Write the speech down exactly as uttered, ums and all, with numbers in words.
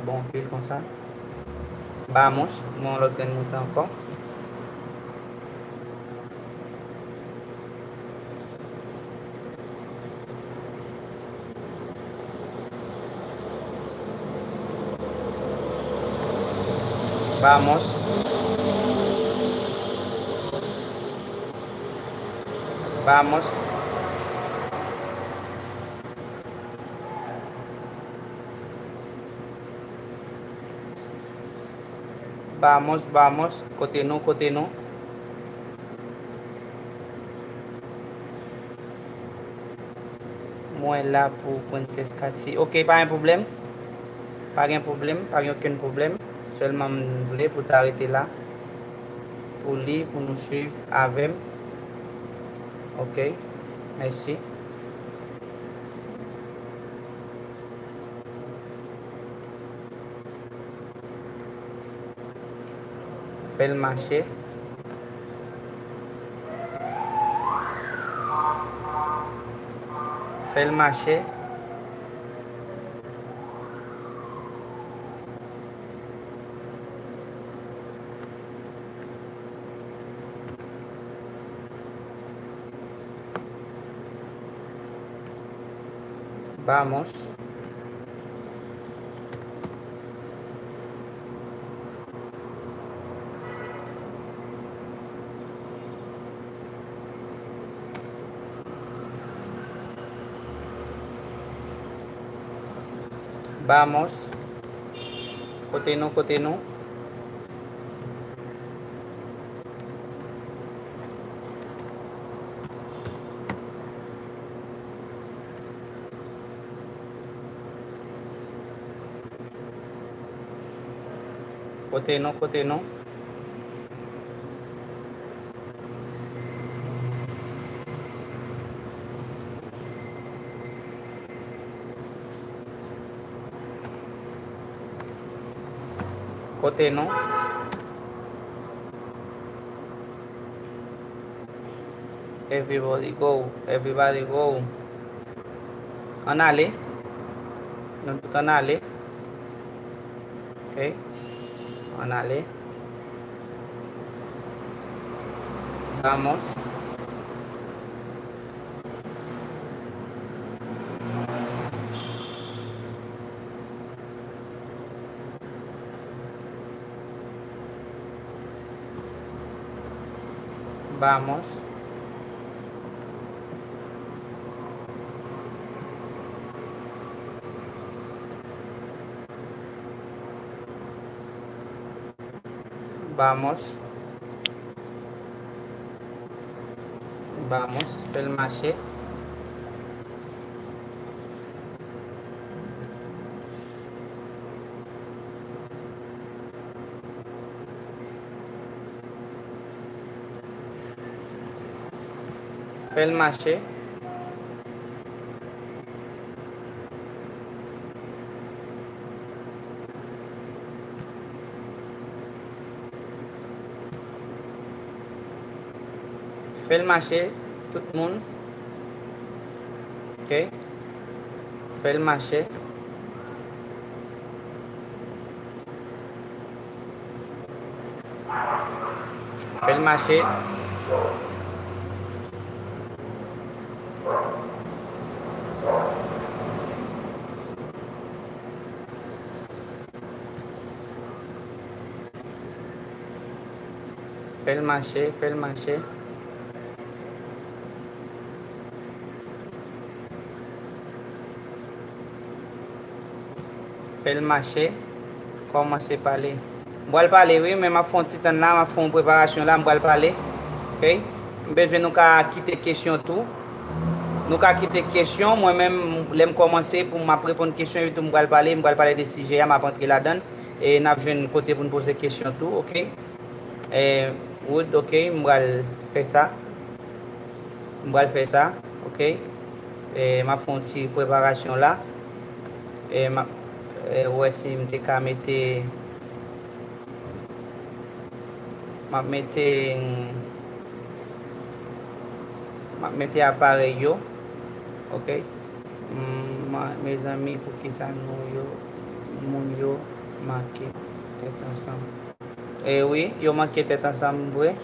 bon anpil konsa. Vamos, mwen yon lòt grenn moute ankò. Vamos. Vamos. Vamos, vamos. Kote nou, kote nou? Mwen la pou Princess Cathy. Ok, pa gen pwoblèm. Pa gen pwoblèm, pa gen okenn pwoblèm. Sèlman m vle pou ta rete la. Pou li, pou nou swiv avè m. Ok, mèsi. Fè l mache. Fè l mache. Vamos. Vamos. Kote nou, kote nou? Kote nou, kote nou? Kote nou? Everybody go, everybody go. Ann ale. Nou tout ann ale. Ok. Ann ale. Vamos. Vamos. Vamos. Vamos, fè l mache. Fè l mache. Fè l mache, tout moun. Ok. Fè l mache. Fè l mache. Fè l mache, fè l mache. Fè l mache. Kòmanse pale. M pral pale, wi, men m ap fè yon ti tann la, m ap fè yon preparasyon la, m pral pale. Ok? M bezwen nou ka kite kesyon tou. Nou ka kite kesyon, mwen menm, lè m kòmanse, pou m ap reponn kesyon, epi tou m pral pale, m pral pale de sijè a, m ap antre ladan l. E n ap jwenn kote pou n poze kesyon tou, ok? E, Wood, ok, m pral fè sa. M pral fè sa, ok? E, m ap fè yon ti preparasyon la. E, m ap, e, wè si m te ka mete, m ap mete, m ap mete aparèy yo, ok? Mm, ma-, mezanmi, poukisa nou yo, moun yo Make tèt ansanm. E wi, yo manke tèt ansanm vre.